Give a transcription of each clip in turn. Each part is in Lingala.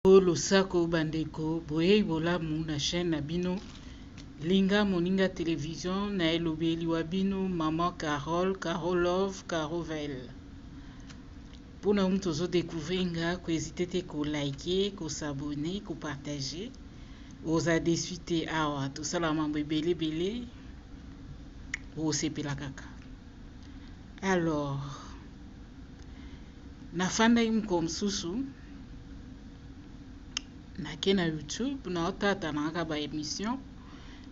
Losako bandeko, boyei bolamu na chaîne na bino Linga Moninga Television na elobeli wa bino Maman Carole, Caro Love, Carovel. Mpona yo moto ozo découvrir nga, ko hésiter te ko liker, ko s'abonner, ko partager. Oza déçu te, awa tosala mambo ebele ebele, osepela kaka. Alors, nafandaki mokolo mosusu, nake na YouTube, naotata na kaka ba émission,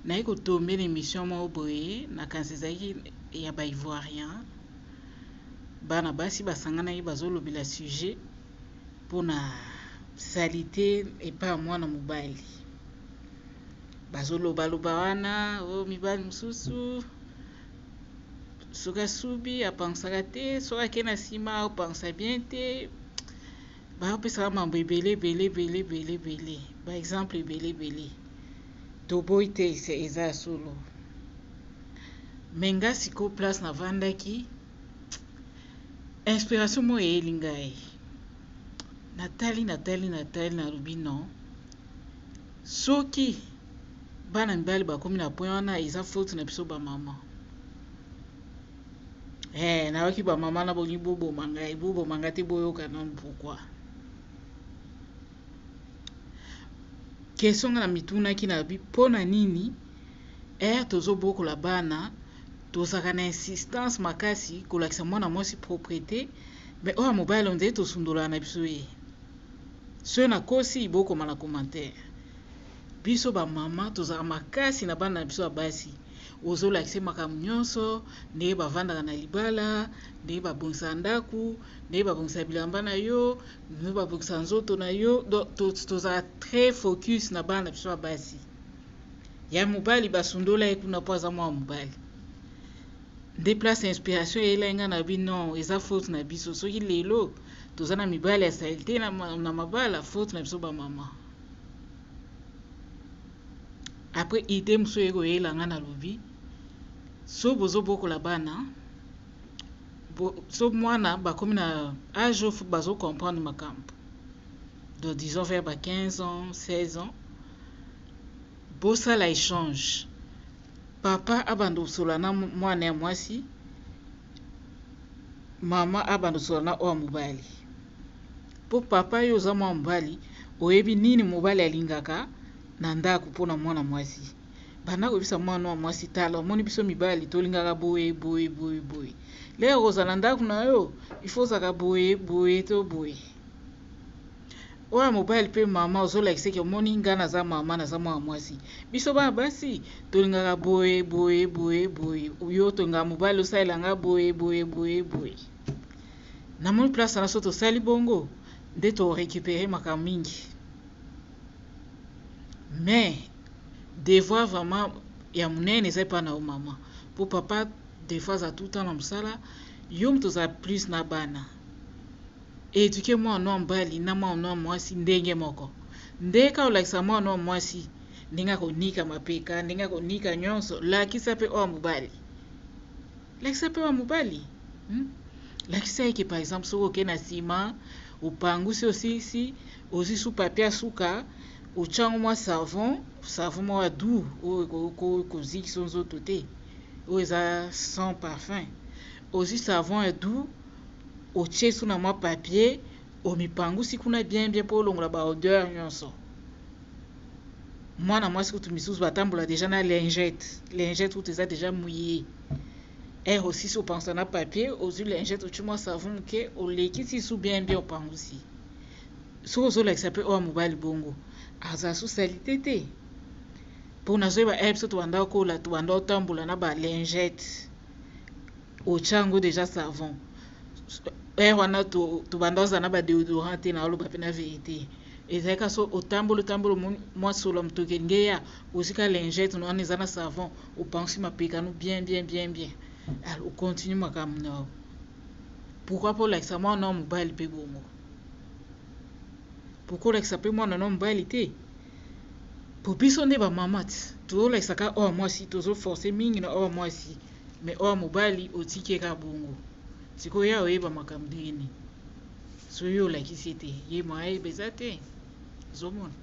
naye kotombe na émission moko boye, nakanisi ezalaki ya ba Ivoirien, bana basi basanganaki bazolobela sujet mpona saleté epai ya mwana mobali. Bazolobaloba wana o mibali mosusu soki asubi apansaka te, soki ake na nsima apansa bien te, bapesaka mambo ebele ebele ebele ebele ebele, ba exemple ebele ebele. Toboyi te, eza ya solo. Me nga sikoyo place navandaki, inspiration moko eyeli ngai, natali natali natali, nalobi non, soki bana mibali bakomi na point wana, eza faute na biso bamama. Nayoki bamama na bolingi boboma ngai, boboma ngai te, boyoka nanu pourquoi. Question nga na mitunaki, nalobi mpo na nini ere tozobokola bana tozalaka na insistance makasi kolakisa mwana mwasi propreté, mais oyo ya mobali on dirait tosundolaka na biso ye. Soki nakosi, bokoma na commentaire. Biso bamama tozalaka makasi na bana na biso ya basi, ozolakisa makambo nyonso, ndenge bavandaka na libala, ndenge babongisaka ndako, ndenge babongisaka bilamba na yo, ndenge babongisaka nzoto na yo. Donc tozalaka très focus na bana na biso ya basi. Ya mobali basundola ye kuna mpo aza mwana mobali. Nde place inspiration eyelaki ngai, na bi non, eza faute na biso. Soki lelo toza na mibali ya saleté na mabala, faute na biso bamama. Après, idée mosusu eye koyela ngai, nalobi so bozobokola bana so mwana bakomi na age oyo bazocomprendre makambo, donc disons vers ba 15 ans, 16 ans, bosala échange. Papa abanda kosola na mwana ya mwasi, mama abanda kosola na oyo ya mobali. Mpo papa, yo oza mwana mobali, oyebi nini mobali alingaka na ndako. Mpona mwana mwasi, banda koyebisa mwana wa mwasi: tala, omoni biso mibali tolingaka boye boye boye boye. Lelo kozala na ndako na yo, il faut ozalaka boye boye to boye. Oyo ya mobali mpe, mama ozolakisa eke omoni nga naza mama, naza mwana mwasi, biso bana basi tolingaka boye boye boye boye, yo tolingaka mobali osalelanga boye boye boye boye. Namoni place wana, so tosali bongo nde torécupérer makambo mingi. Mais devoir vraiment ya monene eza epai na yo mama, mpo papa des fois aza tout temps na mosala, yo moto ozala plus na bana. Éduquer mwana wa mobali na mwana wa mwasi ndenge moko. Nde ka olakisa mwana wa mwasi ndenge akonika mapeka, ndenge akonika nyonso, lakisa mpe oyo mobali, lakisa mpe oyo mobali, Lakisa eke par exemple soki okei na nsima, opangusi, osilisi, ozwi su papier ya suka, otyango mwa savon, savon moko ya doux oyo kozikisa nzoto te, oyo eza sans parfum. Ozwi savon ya doux, otie su na mwa papier, omipangusi kuna bien bien mpo olongola ba odeur nyonso. Mwana mwasi kutu misusu batambola déjà na lingette, lingette kutu eza déjà mouillé. Ere osisi opangusa na papier, ozwi lingette, otie mwa savon moke, olekisi su bien bien, opangusi. Soki ozolakisa mpe oyo mobali bongo, azala su saleté te. Mpo nazoyeba ere biso tobanda kola, tobanda otambola na ba lingette, otia yango déjà savon. Ere wana tobanda ozala na ba déodorant te. Na oloba mpe na vérité, ezalaki so otamboli otamboli, omoni mwa solo ya motoki elingi eya, ozwi lingette wana eza na savon, opangusi mapeka no bien bien bien bien, alors ocontinue makambo na yo. Pourquoi mpo olakisa mwana wa mobali mpe bongo? Pourquoi olakisa mpe mwana na mobali te? Po biso nde bamama ti tozolakisaka oyo mwasi, tozoforce mingi na oyo mwasi, mais oyo mobali otiki ye kaka bongo. Sikoyo ya oyeba makambo ndenge nini soki yo olakisi ye te? Ye mo ayeba eza te. Ozomona?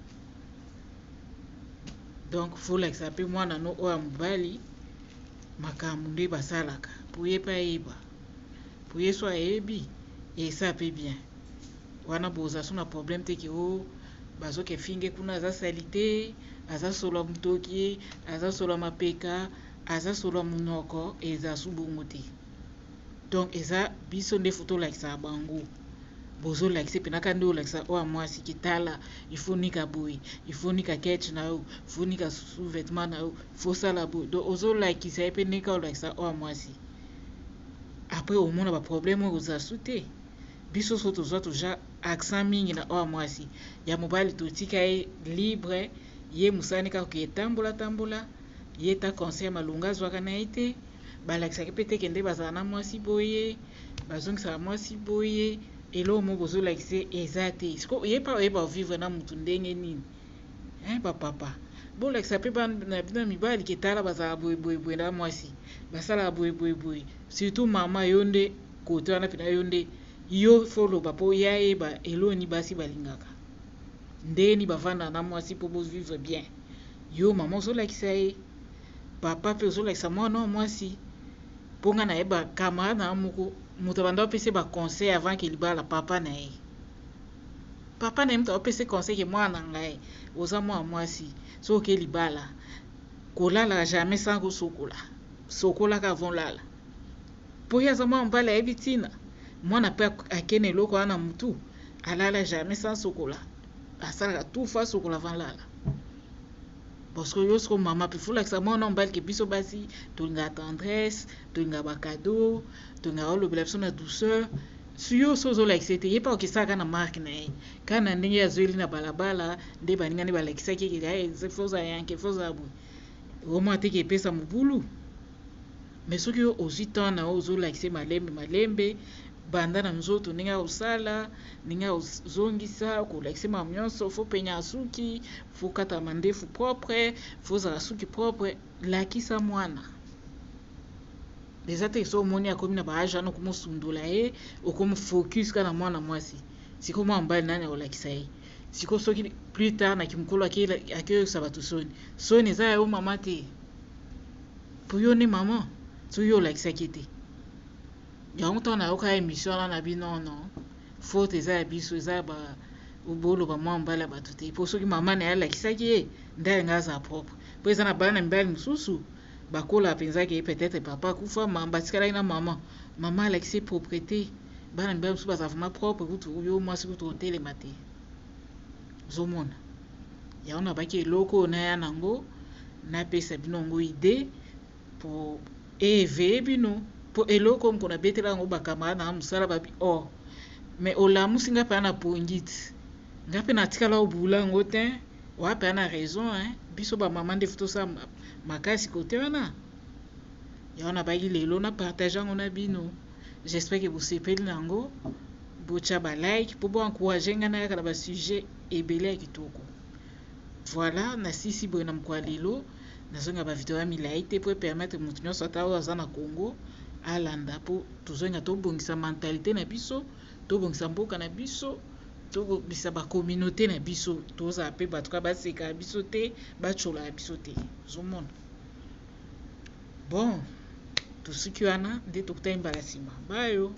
Donc faut olakisa pe mwana no oyo ya mobali makambo nde basalaka po ye pe ayeba. Po ye so ayebi esa pe bien. Wana boza so na problème te ke o bazoke finge kuna aza salite, aza solo ya mutoki, aza solo ya mapeka, aza solo ya munoko, eza su bongo te. Donc eza biso nde faut tolakisaka bango. Bozo lakisa pena ka nde olakisa oyo ya mwasi ke tala il faut nika boye, il faut nika ketch na yo, il faut nika sous vêtement na yo, il faut sala boye. Donc ozo lakisa ye pe ndenge kaka olakisa oyo ya mwasi. Après omona ba problème oyo kozala su te. Biso so tozwa toja accent mingi na oyo ya mwasi, ya mobali totika ye libre, ye mosala ne kaka ke tambola tambola, ye ta conseil ya malonga azwaka na ye te. Balakisaka pe te ke nde bazala na mwasi boye, bazongisaka mwasi boye, eloko moko bozolakisa ye eza te. Sikoyo ye pe akoyeba ko vivre na mutu ndenge nini? Hein ba papa, bolakisa pe bana na bino ya mibali ke tala bazalaka boye boye boye na mwasi, basalaka boye boye boye. Surtout mama yo nde kote wana pena yo nde yo faut oloba po ye ayeba eloko nini basi balingaka, ndenge nini bavandaka na mwasi po bo vivre bien. Yo mama ozolakisa ye. Papa pe ozolakisa mwana oyo mwasi po nga nayeba camarade na nga moko moto abanda opesa ye ba conseil avant ke libala papa na ye papa na ye moto apesa ye conseil ke mwana na ngai oza mwana mwasi soki oke libala kolalaka jamais sans kosokola sokolaka avant olala po ye aza mwana mobali ayebi ntina mwana pe ake na eloko wana na mutu alala jamais sans sokola asalaka tout faut asokola avant alala. Parce que yo siko mama pe folakisa mwana mobali ke biso basi tolingaka tendresse, tolingaka ba cadeau, tolingaka olobela biso na douceur. Si yo so ozolakisa ete ye pe akokisaka na marque na ye kaka na ndenge azweli na balabala nde baninga nde balakisaki ye faut ozala yanke, faut ozala boye, omona te ke epesa mobulu. Mais soki yo ozwi temps na yo ozolakisa ye malembe malembe, banda na nzoto ndenge akosala, ndenge akozongisa, kolakisa makambo nyonso, faut penya suki, faut kata mandefu propre, faut ozala suki propre, lakisa mwana. Eza te so omoni akomi na ba age wana okomi osundola ye, okomi focus kaka na mwana mwasi. Sikoyo mwana mobali nani akolakisa ye? Sikoyo soki plus tard na kimokolo akeyosa bato soni, soni eza ya yo mama te, po yo nde mama, soki yo olakisaki ye te. Yango ntango nayoka émission wana na bino, non, faute eza ya biso, eza ya ba boloba mwana mobali ya bato te, po soki mama na ye alakisaki ye nde alingi azala propre. Po eza na bana mibali mosusu bakola mpenza ke peut-être papa akufa, mama batikalaki na mama, mama alakisi ye propreté. Bana mibali mosusu bazala vraiment propre, kutu yo mwasi kutu otelema te. Ozomona yango nabaki eloko oyo naya nango napesa bino yango idée po éveiller bino, po eloko moko nabetela yango ba camarade na mosala babi oh mais olamusi nga mpe na pongi ti nga mpe natikala obula yango te, oa mpe na raison hein, biso ba mama nde faut tosala makasi kote wana. Yango nabaki lelo na partage yango na bino. J'espère que bosepeli na yango, botya ba like po bo encourager nga nayaka na ba sujet ebele ya kitoko. Voilà, nasisi boye na mokolo ya lelo, nazonga ba video ya milai te po epermettre moto nyonso ata oyo aza na Congo alanda, po tozonga tobongisa mentalité na biso, tobongisa mboka na biso, tobongisa ba communauté na biso, tozala pe bato kaka basekaka biso te, batyolaka biso te. Ozomona? Bon, tosuki wana nde tokutani mbala nsima. Bayo.